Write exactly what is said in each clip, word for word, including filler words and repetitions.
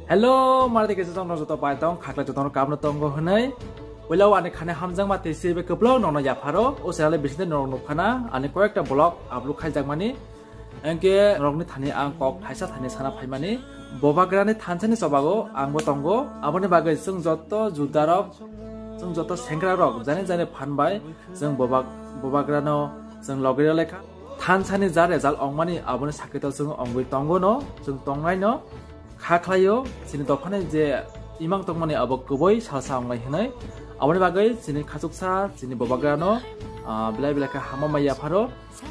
Hello, mari teke jotong no joto bai tong, khakle jotong no kabno tongo hwnwi. Ulo ani khane hamjak ma tei sebe kwplok nono yapharo, o channel bisingte norok nukhana, ani koyekta vlog upload khaijak mani. Engke norokni thani ang kok thaisa thani sana phaimani. Bobagrani thansani chobago angbo tongo, aboni bagwi chwng joto judarok, chwng joto sengrarok jani jani phan bai, chwng bobak-, bobagrano chwng logwi lekha. Thansani ja result ongmani aboni sakito chwng ongwi tongo no, chwng tongnai no. Kha khlaio, chini dophani je imang tongmani abo kwbui salsa wngnai hwnwi. Aboni bagwi chini khachuksa, chini bobagrano, ah, belai belai khe hama mai yapharo.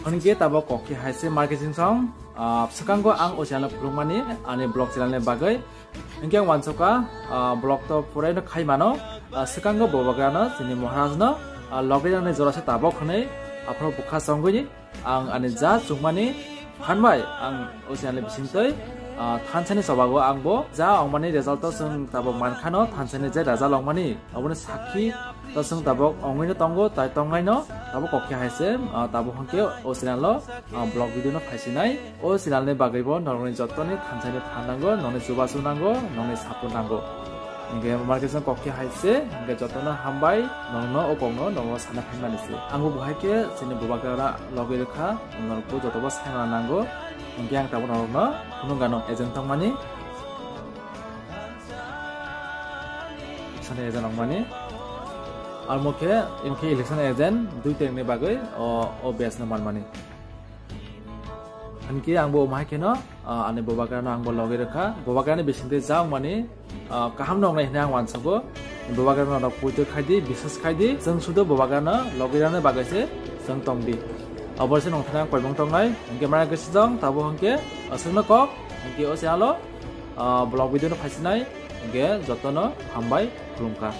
Hwnwi khe tabok kok khe hai se marketing song, ah, swkango ang o channel phulukmani, ani vlog channel ni bagwi. Hwnkhe ang uansukha, ah, vlog to puraino khai mano. Ah, swkango bobagrano, chini Maharajno, ah, logwi rani jora se tabok hwnwi, aphuru bwkha chongwi. Ang ani ja chukmani phan bai ang o channel bisingtwi, ah, thansani chobago angbo ja ongmani result o chwng tabok mankhano thansani je result ongmani aboni sakhi to chwng tabok ongwino tongo tai tongnaino tabok kok khe hai se, ah, tabok hwnkhe o channel o, ah, vlog video no phaisinai. O channel ni bagwi bo norokni jottoni thansani phan nango, nokni chubachu nango, nokni support nango. Hingke marketing kok khe hai se, hingke jotono hambai, norokno o kokno norokno sana phaimani se. Ang bo hai khe chini bubagra logwi rwkha, norokbo jotobo saimana nango. Hingke ang tabuk norokno phunukgano agent tongmani. Sana agent tongmani. Amo khe, imo khe election agent dui tarikni bagwi o, o batch no manmani. Hingke ang bo omo hai kheno, ah, ani bubagrano ang bo logwi rwkha. Bubagrani bisingtwi ja wngmani, ah, kaham nongnai hwnwi ang uansago. Bubagrano norok poito khai di, biswas khai di. Chwng sudu bubagrano logwi rwna bagwi se chwng tong di. Abo se nongthani ang koimung tongnai. Hingke mara gesi jong, tabo hingke aswkno kok. Hingke o se alo, ah, vlog video no phaisinai. Hingke jotono hambai khulumkha.